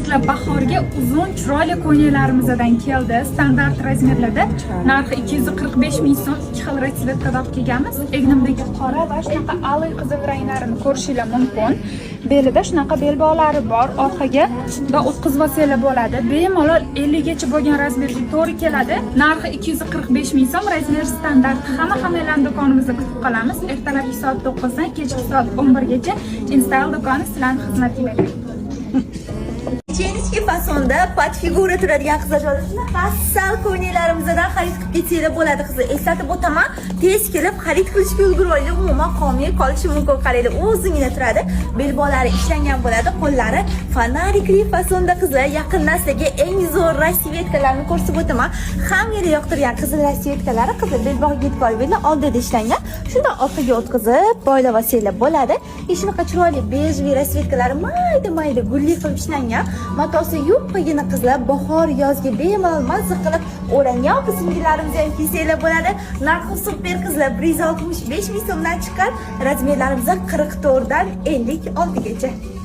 Erkaklar, bahorga uzun, chiroyli ko'ylaklarimizdan keldi. Standart razmerlarda, narxi 245 ming so'm. Ikki xil расцветка da olib kelganmiz. Egnimdagi qora va shunaqa алый qizil ranglarini ko'rishinglar mumkin. Belida shunaqa belbog'lari bor. Orqaga va o'tkazib olsanglar bo'ladi. Bemalol 50 gacha bo'lgan razmerga to'g'ri keladi. Narxi 245 ming so'm, razmer standart. Hamma hammalarni do'konimizda kutib qolamiz. Ertalabki soat 9 dan kechki soat 11 gacha InStyle do'koni sizlarning xizmatinglarda. Женский fasonda под фигура turadigan qizlarjon, shunaqa asal ko'ylaklarimizdan xarid qilib ketsanglar bo'ladi, qizlar. Eslatib o'taman, tez kelib xarid qilishga ulgurib olinglar, umuman qolmay qolishi mumkin. Qaranglar, uzungina turadi, belbog'lari ishlangan bo'ladi, qo'llari фонарик li fasonda, qizlar. Yaqindan sizlarga eng zo'r расцветка larni ko'rsatib o'taman. Hammaga yoqtirgan qizil расцветка lari, qizlar, belbog'ga yetib olib, oldida ishlangan, shundan orqaga o'tkazib boylab olsanglar bo'ladi. И shunaqa chiroyli бежевый расцветка lari, mayda mayda gulli qilib ishlangan, matosi yupqagina, qizlar. Bahor, yozga bemalol mazza qilib o'rangan opa singillarimiz ham kiysanglar bo'ladi. Narxi супер, qizlar, 165 ming so'mdan chiqqan. Razmerlarimiz 44 dan 56 gacha.